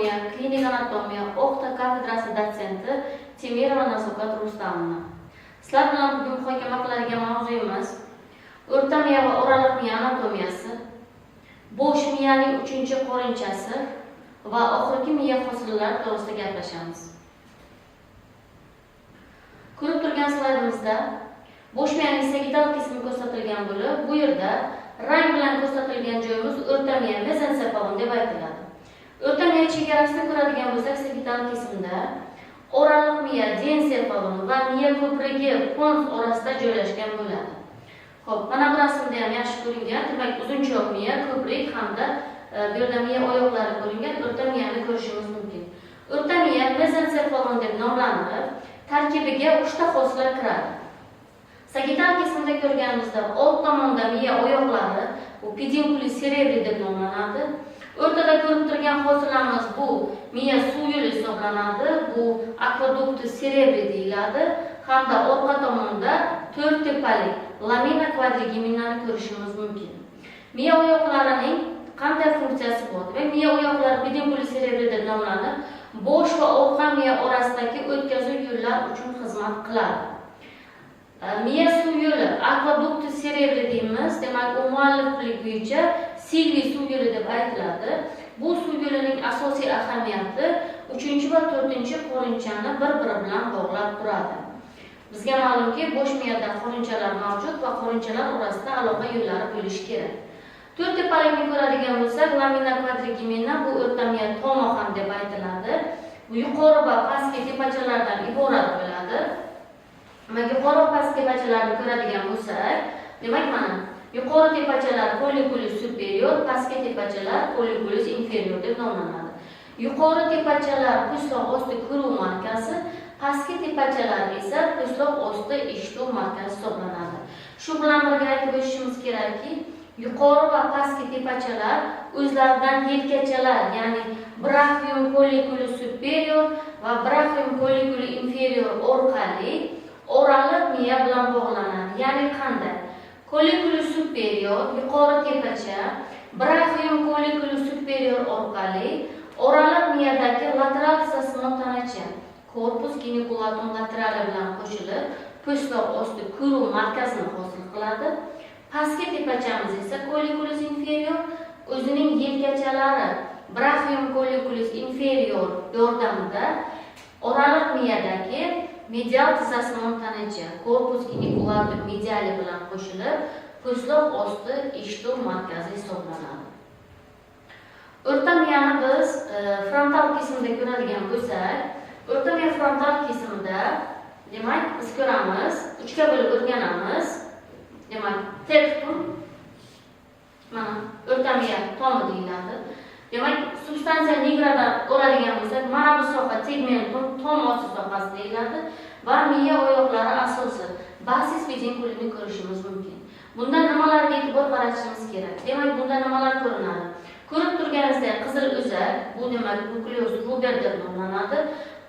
Anatomiya, klinik anatomiya o'qita kafedrasi dotsenti Temirova Nazokat Rustamovna. Sizlar bilan bugun muhokama qiladigan mavzuyimiz o'rta miya va oraliq miya anatomiyasi, bo'sh miyaning uchinchi qorinchasi va oxirgi miya hosillari to'g'risida gaplashamiz. Ko'rib turgan slaydimizda bo'sh miyaning sagittal qismi ko'rsatilgan bo'lib, bu yerda rang bilan ko'rsatilgan joyimiz o'rta miya, mezencephalon deb aytiladi. O'rta miya chegarasini ko'radigan bo'lsak, sagittal kesimda oraliq miya, diencephalon va miya ko'prigi, pons orasida joylashgan bo'ladi. Xo'p, mana bu rasmda ham yaxshi ko'ringan, demak, uzunchoq miya, ko'prik hamda bu yerda miya oyoqlari ko'ringan, o'rta miyani ko'rishimiz mumkin. O'rta miya mezencephalon deb nomlanib, tarkibiga uchta hosila kiradi. Sagittal kesimda ko'rganimizda old tomonda miya oyoqlari, bu pedunculi cerebri deb nomlanadi. O'rtada ko'rib turgan hosilamiz bu miya suv yo'li hisoblanadi, bu aqueductus cerebri deyiladi hamda orqa tomonda to'rt tepalik lamina quadrigeminani ko'rishimiz mumkin. Miya oyoqlarining qanday funksiyasi bor? Demak, miya oyoqlari pedunculi cerebri deb nomlanib, bosh va orqa miya orasidagi o'tkazuv yo'llar uchun xizmat qiladi. Miya suv yo'li aqueductus cerebri deymiz, demak, u mualliflik bo'yicha Silvi suv yo'li deb aytiladi. Bu suv yo'lining asosiy ahamiyati 3 va 4 qorinchani bir-biri bilan bog'lab turadi. Bizga ma'lumki, bo'sh miyada qorinchalar mavjud va qorinchalar orasida aloqa yo'llari bo'lishi kerak. To'rt tepalikni ko'radigan bo'lsak, lamina quadrigemina bu o'rta miya tomo ham deb aytiladi. Bu yuqori va pastki tepachalardan iborat bo'ladi. Demak, yuqori va pastki tepachalarni ko'radigan bo'lsak, demak, mana yuqori tepachalar colliculus superior, pastki tepachalar colliculus inferior deb nomlanadi. Yuqori tepachalar po'stloq osti ko'ruv markazi, pastki tepachalar esa po'stloq osti eshituv markazi hisoblanadi. Shu bilan birga aytib o'tishimiz kerakki, yuqori va pastki tepachalar o'zlaridan yelkachalar, ya'ni brachium colliculus superior va brachium colliculus inferior orqali oraliq miya bilan bog'lanadi. Ya'ni qanday? Colliculus superior yuqori tepacha brachium colliculus superior orqali oraliq miyadagi lateral tizzassimon tanacha, corpus geniculatum laterale bilan qo'shilib, po'stloq osti ko'ruv markazini hosil qiladi. Pastki tepachamiz esa colliculus inferior o'zining yelkachalari brachium colliculus inferior yordamida oraliq miyadagi medial tizzassimon tanacha, corpus geniculatum mediale bilan qo'shilib, po'stloq osti eshituv markazi hisoblanadi. O'rta miyani biz frontal kesimda ko'radigan bo'lsak, o'rta miya frontal kesimida, demak, biz ko'ramiz, uchga bo'lib o'rganamiz. Demak, tektum, mana o'rta miya tomi deyiladi. Demak, substansiya nigradan oladigan bo'lsak, mana bu soha tegmentum, tom osti sohasi deyiladi va miya oyoqlari asosi basis pedunculini ko'rishimiz mumkin. Bunda nimalarga e'tibor qaratishimiz kerak? Demak, bunda nimalar ko'rinadi? Ko'rib turganingizdek, qizil o'zak, bu demak nukleus ruber deb nomlanadi.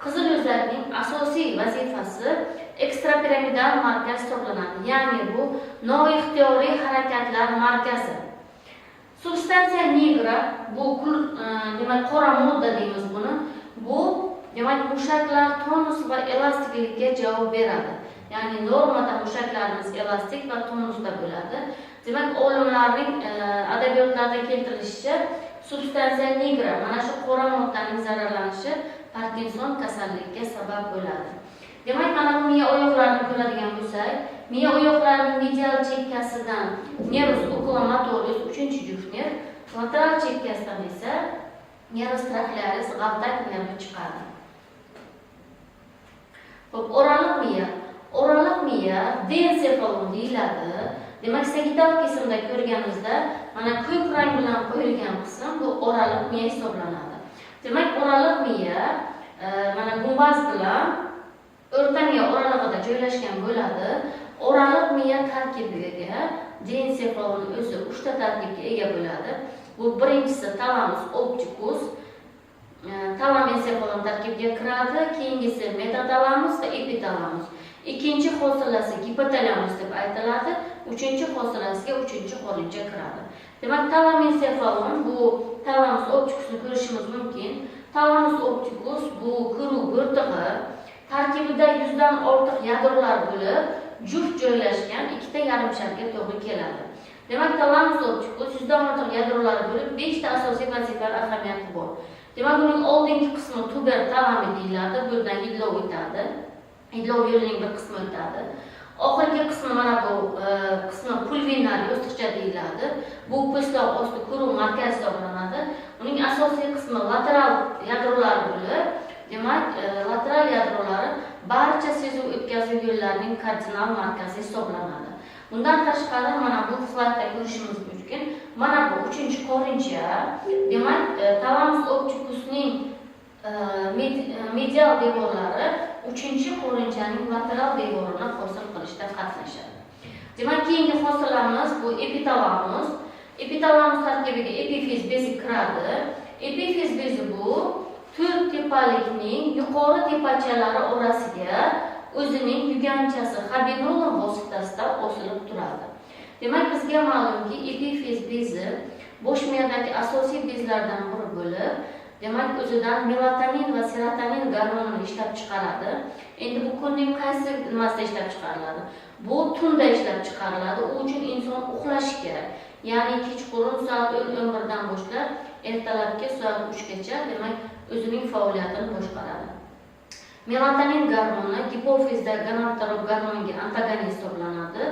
Qizil o'zakning asosiy vazifasi ekstrapiramidal markaz hisoblanadi. Ya'ni bu noixtiyoriy harakatlar markazi. Substansiya nigra bu demak, qora modda deymiz buni. Bu demak mushaklar tonus va elastiklikka javob beradi. Ya'ni normada mushaklarimiz elastik va tonusda bo'ladi. Demak, olimlarning adabiyotlarda keltirilishicha, substansiya nigra, mana shu qora moddaning zararlanishi Parkinson kasalligiga sabab bo'ladi. Demak, mana bu miya oyoqlarini ko'radigan bo'lsak, miya oyoqlarining medial chekkasidan nervus oculomotorius, uchinchi juft nerv, lateral chekkasidan esa nervus trochlearis, g'altak nervi chiqadi. Xo'p, oraliq miya. Oraliq miya diencephalon deyiladi. Demak, sagittal kesimda ko'rganimizda mana ko'k rang bilan qo'yilgan qism bu oraliq miya hisoblanadi. Demak, oraliq miya mana gumbaz bilan o'rta miya oralig'ida joylashgan bo'ladi. Oraliq miya tarkibiga diencephalon o'zi uchta tarkibga ega bo'ladi. Bu birinchisi talamus opticus, talamencephalon tarkibiga kiradi, keyingisi metatalamus va epitalamus. Ikkinchi hosilasi gipotalamus deb aytiladi, uchinchi hosilasiga uchinchi qorincha kiradi. Demak, talamencephalon bu talamus optikusni ko'rishimiz mumkin. Talamus optikus bu ko'ruv bo'rtig'i, tarkibida 100 dan ortiq yadrolar bo'lib, juft joylashgan ikkita yarimsharga to'g'ri keladi. Demak, talamus optikus 100 dan ortiq yadrolar bo'lib, 5 ta asosiy vazifa ahamiyati bor. Demak, uning oldingi qismi tuber talami deyiladi, bu yerdan hidlov o'tadi. Hidlov yo'lining bir qismi o'tadi. Oxirgi qismi mana bu qismi pulvinar yostiqcha deyiladi. Bu po'stloq osti ko'ruv markazi hisoblanadi. Uning asosiy qismi lateral yadrolar bo'lib, demak, lateral yadrolari barcha sezuv o'tkazuv yo'llarining kardinal markazi hisoblanadi. Bundan tashqari mana bu slaydda ko'rishimiz mumkin. Mana bu 3-qorincha, demak, talamus optikusning medial devorlari 3-qorinchaning lateral devorini hosil qilishda qatnashadi. Demak, keyingi hosilamiz bu epitalamus. Epitalamus tarkibiga epifiz bezi kiradi. Epifiz bezi bu to'rt tepalikning yuqori tepachalari orasiga o'zining yuganchasi habenula vositasida osilib turadi. Demak, bizga ma'lumki, epifiz bezi bosh miyadagi asosiy bezlardan biri bo'lib, demak, o'zidan melatonin va serotonin gormonini ishlab chiqaradi. Endi bu kunning qaysi nimasida ishlab chiqariladi? Bu tunda ishlab chiqariladi. U uchun inson uxlashi kerak. Ya'ni kechqurun soat 10-11 dan boshlab ertalabki soat 3 gacha, demak, o'zining faoliyatini boshqaradi. Melatonin gormoni gipofizda gonadotrop gormonga antagonist hisoblanadi.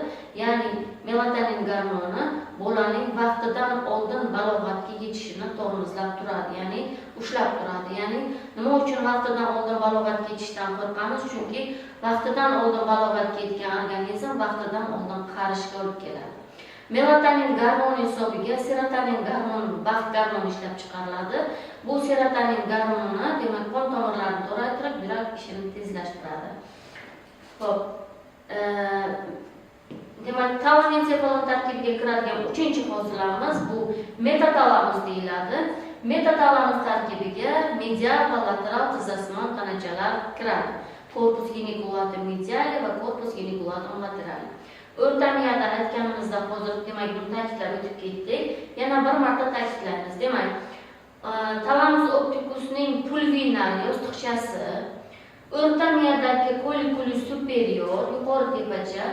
Ya'ni melatonin gormoni bolaning vaqtidan oldin balog'atga yetishini tormozlab turadi, ya'ni ushlab turadi. Ya'ni nima uchun vaqtidan oldin balog'atga yetishdan qo'rqamiz? Chunki vaqtidan oldin balog'atga yetgan organizm vaqtidan oldin qarishga olib keladi. Melatonin gormoni hisobiga serotonin gormoni, baxt gormoni ishlab chiqariladi. Bu serotonin gormoni, demak, qon tomirlarini toraytirib, yurak ishini tezlashtiradi. Xo'p, demak, talamencefalon tarkibiga kiradigan 3-hosilamiz bu metatalamus deyiladi. Metatalamus tarkibiga medial va lateral tizzasimon tanachalar kiradi. Korpus geniculatum mediali va korpus geniculatum laterali. O'rta miyadan aytganimizda hozir, demak, buni ta'kidlab o'tib ketdik. Yana bir marta ta'kidlaymiz. Demak, talamus optikusning pulvinar yostiqchasi, o'rta miyadagi colliculus superior, yuqori tepacha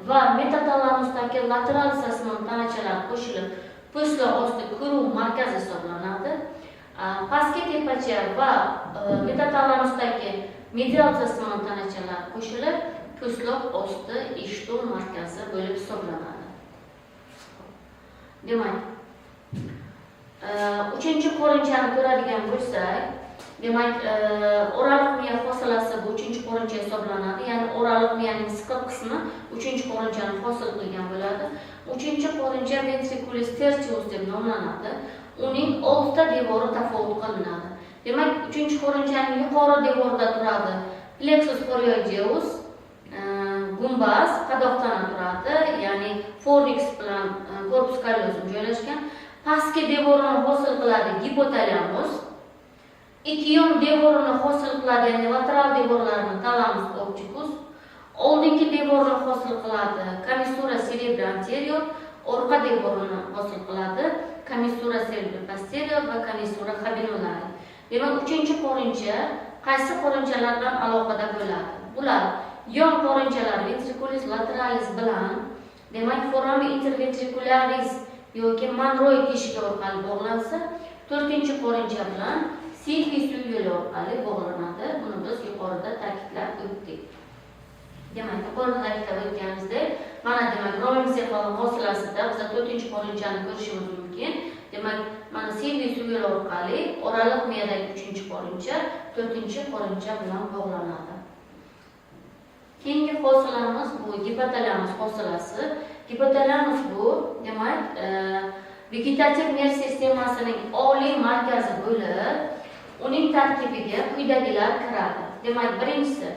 va metatalamusdagi lateral tizzasimon tanachalar qo'shilib, po'stloq osti ko'ruv markazi hisoblanadi. Pastki tepacha va metatalamusdagi medial tizzasimon tanachalar qo'shilib, po'stloq osti eshituv markazi bo'lib hisoblanadi. Demak, 3-qorinchani ko'radigan bo'lsak, demak, oraliq miya hosilasi bu 3-qorincha hisoblanadi. Ya'ni oraliq miyaning siqiq qismi 3-qorinchani hosil qilgan bo'ladi. 3-qorincha ventriculus tertius deb nomlanadi. Uning 6 ta devori tafovut qilinadi. Demak, 3-qorinchaning yuqori devorida turadi plexus chorioideus, gumbaz qadoqdan turadi, ya'ni fornix bilan korpus callosum joylashgan. Pastki devorini hosil qiladi gipotalamus. Ikki yon devorini hosil qiladi, ya'ni lateral devorlarini talamus opticus. Oldingi devorni hosil qiladi komissura cerebri anterior, orqa devorini hosil qiladi komissura cerebri posterior va komissura habenulari. Demak, 3-qorincha qaysi qorinchalar bilan aloqada bo'ladi? Bular yon qorinchalar ventriculus lateralis bilan, demak, forami interventricularis yoki Monroy teshigi orqali bog'lansa, 4-qorincha bilan Silvi suv yo'li orqali bog'lanadi. Buni biz yuqorida ta'kidlab o'tdik. Demak, yuqorida ta'kidlab o'tganimizdek, mana demak, romensefalon hosilasida biz 4-qorinchani ko'rishimiz mumkin. Demak, mana Silvi suv yo'li orqali oraliq miyadagi 3-qorincha 4-qorincha bilan bog'lanadi. Keyingi hosilamiz bu gipotalamus hosilasi. Gipotalamus bu, demak, vegetativ nerv sistemasining oliy markazi bo'lib, uning tarkibiga quyidagilar kiradi. Demak, birinchisi,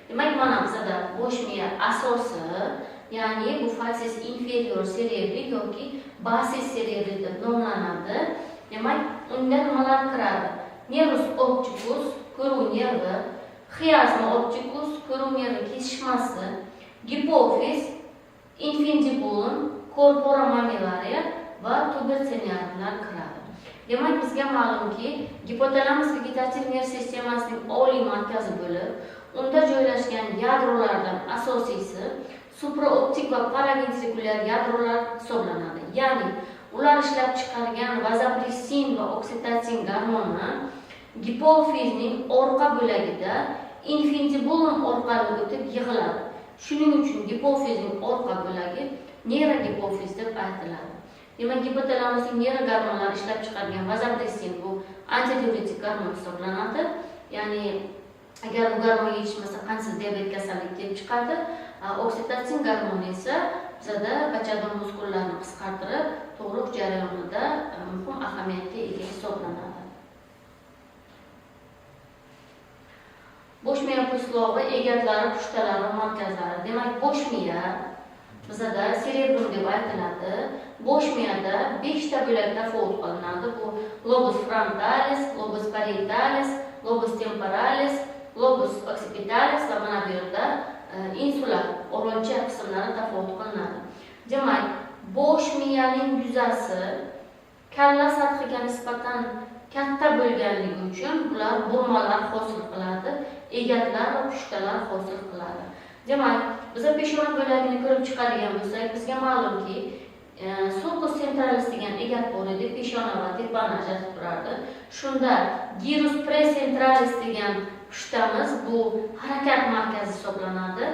demak, mana bizada bosh miya asosi, ya'ni bu facies inferior cerebri yoki basis cerebri deb nomlanadi. Demak, unda nimalar kiradi? Nervus opticus, ko'ruv nervi, chiasma opticus, ko'ruv nervi kesishmasi, gipofiz, infundibulum, corpora mammillaria va tuber cineariumlar kiradi. Demak, bizga ma'lumki, gipotalamus vegetativ nerv sistemasining oliy markazi bo'lib, unda joylashgan yadrolardan asosiysi supraoptik va paraventrikulyar yadrolar hisoblanadi. Ya'ni ular ishlab chiqargan vazopressin va oksitosin gormoni gipofizning orqa bo'lagida infundibulum orqali o'tib yig'iladi. Shuning uchun gipofizning orqa bo'lagi neyrogipofiz deb aytiladi. Demak, gipotalamusning neyrogormonlari ishlab chiqargan vazopressin bu antidiuretik gormon hisoblanadi. Ya'ni agar bu gormon yetishmasa qandsiz diabet kasalligi kelib chiqadi. Oksitosin gormoni esa bizada bachadon muskullarini qisqartirib, tug'ruq jarayonida muhim ahamiyatga ega hisoblanadi. Bosh miya po'stlog'i egatlari, pushtalari, markazlari. Demak, bosh miya bizada cerebrum deb aytiladi. Bosh miyada 5 ta bo'lak tafovut qilinadi. Bu lobus frontalis, lobus parietalis, lobus temporalis, lobus occipitalis va mana bu yerda insula orolcha qismlari tafovut qilinadi. Demak, bosh miyaning yuzasi kalla sathiga nisbatan katta bo'lganligi uchun bular burmalar hosil qiladi, egatlar va pushtalar hosil qiladi. Demak, biz peshona bo'lagini ko'rib chiqadigan bo'lsak, bizga ma'lumki, sulcus centralis degan egat bor edi, peshona va tepani ajratib turardi. Shunda gyrus precentralis degan pushtamiz bu harakat markazi hisoblanadi.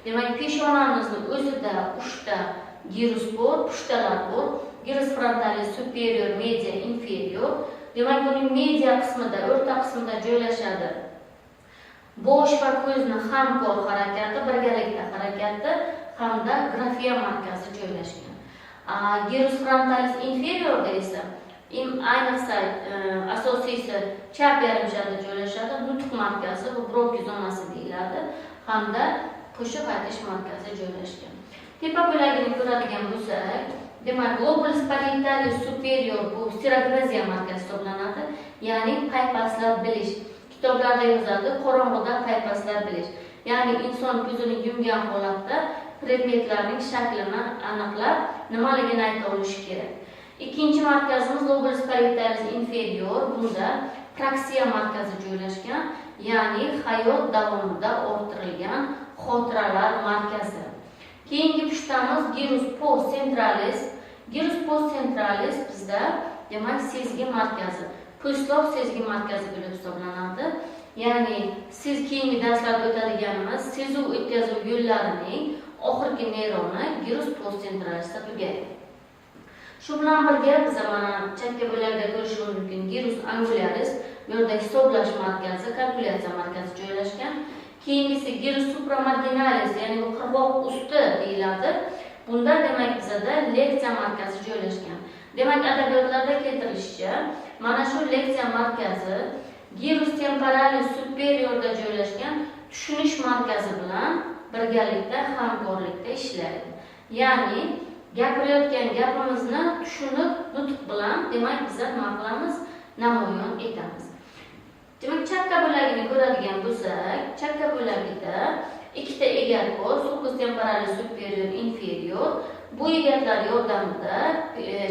Demak, peshonamizni o'zida 3 ta gyrus bor, pushtalar bor. Gyrus frontalis superior, media, inferior. Demak, buning media qismida, o'rta qismida joylashadi. Bosh va ko'zni hamkor harakati, birgalikda harakati hamda grafiya markazi joylashgan. Gyrus frontalis inferiorda esa ayniqsa asosiysi chap yarim sharda joylashadi, nutq markazi bu Broca zonasi deyiladi hamda qo'shiq aytish markazi joylashgan. Tepa bo'lagini ko'radigan bo'lsak, demak, lobulus parietalis superior bu stereognoziya markazi hisoblanadi, ya'ni paypaslab bilish. Kitoblarda yozadi, qorong'uda paypaslab bilish. Ya'ni inson ko'zini yumgan holatda predmetlarning shaklini aniqlab, nimaligini ayta olishi kerak. Ikkinchi markazimiz lobulus parietalis inferior, bunda praksiya markazi joylashgan, ya'ni hayot davomida orttirilgan xotiralar markazi. Keyingi pushtamiz gyrus postcentralis. Gyrus postcentralis bizda demak sezgi markazi, po'stloq sezgi markazi bo'lib hisoblanadi. Ya'ni siz keyingi darslarda o'tadiganimiz sezuv o'tkazuv yo'llarining oxirgi neyroni gyrus postcentralisda tugaydi. Shu bilan birga biz mana chapga bo'lagida ko'rishimiz mumkin gyrus angularis, bu yerda hisoblash markazi, kalkulyatsiya markazi joylashgan. Keyingisi gyrus supramarginalis, ya'ni bu qirg'oq usti deyiladi. Bunda demak bizada leksiya markazi joylashgan. Demak, adabiyotlarda keltirilishicha, mana shu leksiya markazi gyrus temporalis superiorda joylashgan tushunish markazi bilan birgalikda hamkorlikda ishlaydi. Ya'ni gapirayotgan gapimizni tushunib, nutq bilan demak biz nima qilamiz? Namoyon etamiz. Demak, chapka bo'lagini ko'radigan bo'lsak, chapka bo'lagida ikkita egat bor, sulcus temporalis superior, inferior. Bu egatlar yordamida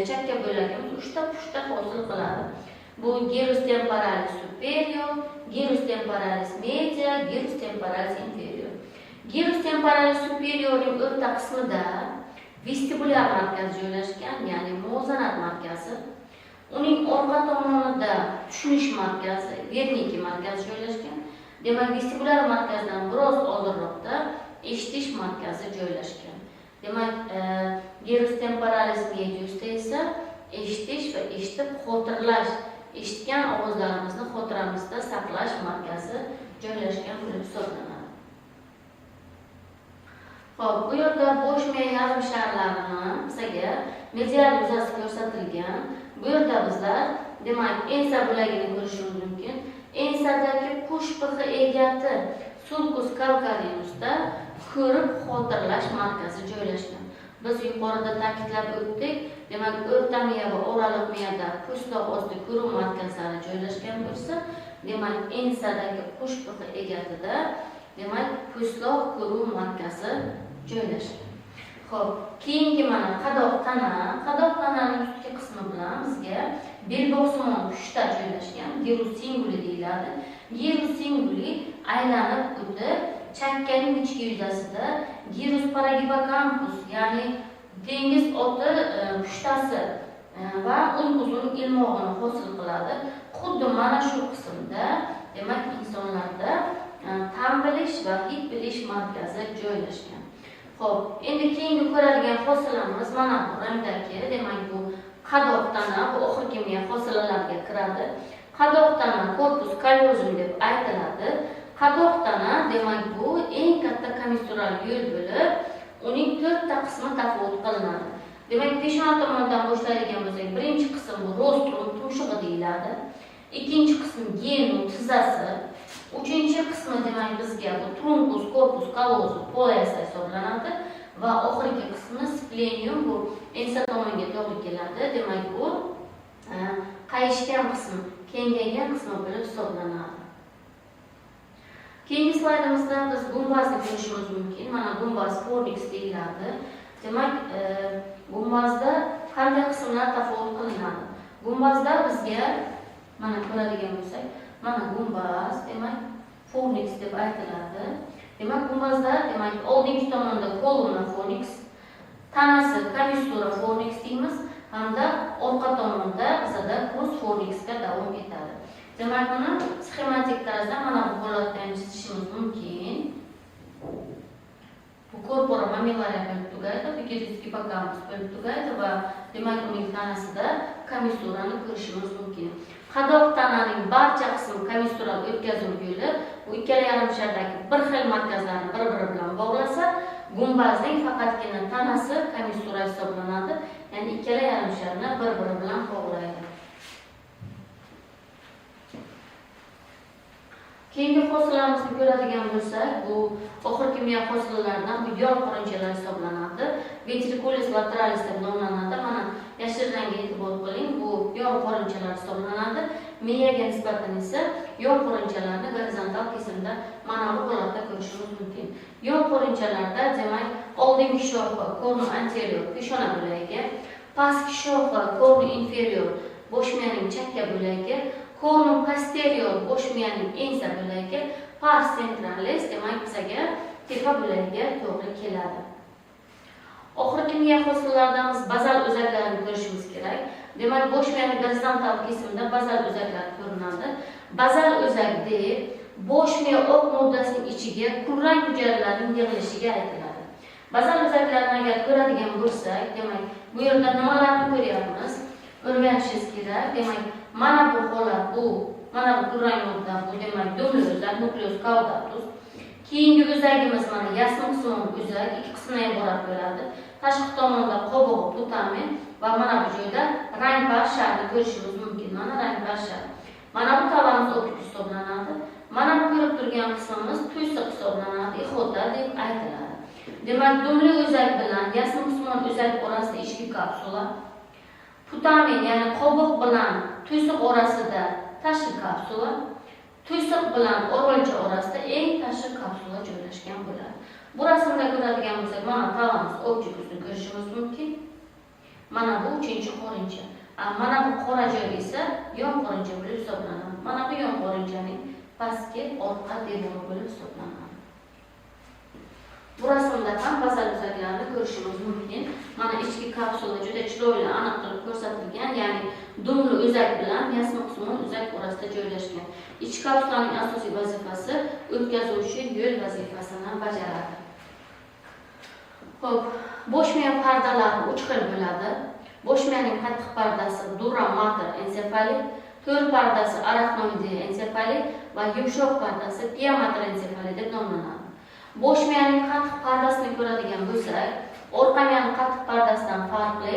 chapka bo'lagimiz 3 ta pushta hosil qiladi. Bu gyrus temporalis superior, gyrus temporalis media, gyrus temporalis inferior. Gyrus temporalis superiorning o'rta qismida vestibulyar markaz joylashgan, ya'ni muvozanat markazi. Uning orqa tomonida tushunish markazi, Wernicke markazi joylashgan. Demak, vestibulyar markazdan biroz oldinroqda eshitish markazi joylashgan. Demak, gyrus temporalis mediusda esa eshitish va eshitib xotirlash, eshitgan ovozlarimizni xotiramizda saqlash markazi joylashgan bo'lib hisoblanadi. Xo'p, bu yerda bosh miya yarim sharlarini bizga medial yuzasi ko'rsatilgan. Bu yerda bizlar demak ensa bo'lagini ko'rishimiz mumkin. Ensadagi qush pixi egati sulcus calcarinusda ko'rib xotirlash markazi joylashgan. Biz yuqorida ta'kidlab o'tdik. Demak, o'rta miya va oraliq miyada po'stloq osti ko'ruv markazlari joylashgan bo'lsa, demak, ensadagi qush pixi egatida demak po'stloq ko'ruv markazi joylashgan. Xo'p, keyingi mana qadoq tana, qadoq tananing ustki qismi bilan bizga Belbog'simon pushta joylashgan, gyrus cinguli deyiladi. Gyrus cinguli aylanib o'tib, chakkaning ichki yuzasida gyrus parahippocampus, ya'ni dengiz oti pushtasi va uzun ilmog'ini hosil qiladi. Xuddi mana shu qismda, demak, insonlarda ta'm bilish va hid bilish markazi joylashgan. Xo'p, endi keyingi ko'radigan hosilamiz mana bu rangdagi, demak bu qadoq tana, bu oxirgi miya hosilalariga kiradi. Qadoq tana korpus callosum deb aytiladi. Qadoq tana, demak, bu eng katta komissural yo'l bo'lib, uning 4 ta qismi tafovut qilinadi. Demak, peshona tomondan boshlaydigan bo'lsak, birinchi qism bu rostrum tumshug'i deyiladi. Ikkinchi qism genu tizzasi, uchinchi qismi demak bizga bu trunkus corpus callosum poyasi hisoblanadi va oxirgi qismi splenium, bu ensa tomonga to'g'ri keladi. Demak, bu qayishgan qismi, kengaygan qismi bo'lib hisoblanadi. Keyingi slaydimizda biz gumbazni ko'rishimiz mumkin. Mana gumbaz fornix deyiladi. Demak, gumbazda qanday qismlar tafovut qilinadi? Gumbazda bizga mana ko'radigan bo'lsak, mana gumbaz, demak, fornix deb aytiladi. Demak, gumbazda, demak, oldingi tomonda kolumna fornix, tanasi komissura fornix deymiz, hamda orqa tomonda bizada crus fornixga davom etadi. Demak, buni sxematik tarzda mana bu holatda ham chizishimiz mumkin. Bu corpora mammillaria bo'lib tugaydi, bu gyrus hippocampus bo'lib tugaydi va demak uning tanasida komissurani ko'rishimiz mumkin. Qadoq tananing barcha qismi komissural o'tkazuv yo'li bu ikkala yarim shardagi bir xil markazlarni bir-biri bilan bog'lasa, gumbazning faqatgina tanasi komissura hisoblanadi, ya'ni ikkala yarim sharni bir-biri bilan bog'laydi. Keyingi hosilalarimizni ko'radigan bo'lsak, bu oxirgi miya hosilalaridan bu yon qorinchalar hisoblanadi. Ventriculus lateralis deb nomlanadi. Mana yashil rangga e'tibor qiling, bu yon qorinchalar hisoblanadi. Miyaga nisbatan esa yon qorinchalarni gorizontal kesimda mana bu holatda ko'rishimiz mumkin. Yon qorinchalarda demak oldingi shoxi cornu anterior peshona bo'lagi, pastki shoxi cornu inferior bosh miyaning chakka bo'lagi, cornu posterior bosh miyaning ensa bo'lagi, pars centralis demak bizaga tepa bo'lagiga to'g'ri keladi. Oxirgi miya hosillaridan biz bazal o'zaklarini ko'rishimiz kerak. Demak, bosh miyaning gorizontal kesimida bazal o'zaklar ko'rinadi. Bazal o'zak deb bosh miya oq moddasining ichiga kulrang hujayralarning yig'ilishiga aytiladi. Bazal o'zaklarni agar ko'radigan bo'lsak, demak, bu yerda nimalarni ko'ryapmiz? O'rganishingiz kerak. Demak, mana bu holat, bu mana bu kulrang modda, bu demak dumli o'zak, nucleus caudatus. Keyingi o'zagimiz mana yasmiqsimon o'zak, ikki qismdan iborat bo'ladi. Tashqi tomonda qobig'i putamen va mana bu joyda rangpar sharni ko'rishimiz mumkin. Mana rangpar shar. Mana bu talamus optik hisoblanadi. Mana bu ko'rib turgan qismimiz tuysiq hisoblanadi, ixota deb aytiladi. Demak, dumli o'zak bilan yasmiqsimon o'zak orasida ichki kapsula, putamen ya'ni qobiq bilan tuysiq orasida tashqi kapsula, tuysiq bilan o'rolcha orasida eng tashqi kapsula joylashgan bo'ladi. Bu rasmda ko'radigan bo'lsak, mana talamus optikusni ko'rishimiz mumkin. Mana bu uchinchi qorincha. Mana bu qora joy esa yon qorincha bo'lib hisoblanadi. Mana bu yon qorinchaning pastki orqa devori bo'lib hisoblanadi. Bu rasmda ham bazal o'zaklarni ko'rishimiz mumkin. Mana ichki kapsula juda chiroyli aniq qilib ko'rsatilgan, ya'ni dumli o'zak bilan yasmiqsimon o'zak orasida joylashgan. Ichki kapsulaning asosiy vazifasi o'tkazuvchi yo'l vazifasini bajaradi. Xo'p, bosh miya pardalari 3 xil bo'ladi. Bosh miyaning qattiq pardasi dura mater ensefali, to'l pardasi arachnoidea ensefali va yumshoq pardasi pia mater ensefali deb nomlanadi. Bosh miyaning qattiq pardasini ko'radigan bo'lsak, orqa miyaning qattiq pardasidan farqli,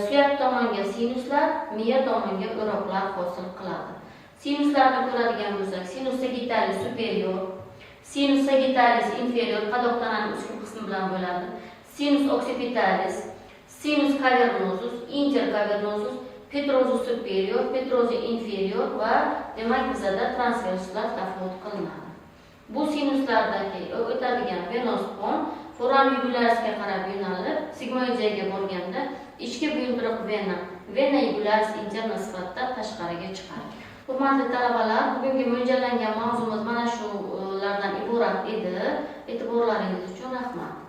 suyak tomonga sinuslar, miya tomonga o'roqlar hosil qiladi. Sinuslarni ko'radigan bo'lsak, sinus sagittalis superior, sinus sagittalis inferior qadoq tananing ustki qismi bilan bo'ladi. Sinus occipitalis, sinus cavernosus, intercavernosus, petrosus superior, petrosus inferior va demak bizada transversuslar tafovut qilinadi. Bu sinuslardagi o'tadigan venoz qon foramen jugularisga qarab yo'nalib, sigmoidiyaga borganda ichki buyumtiriq vena, Vena jugularis interna sifatida tashqariga chiqadi. Hurmatli talabalar, bugungi mo'ljallangan mavzumiz mana shulardan iborat edi. E'tiborlaringiz uchun rahmat.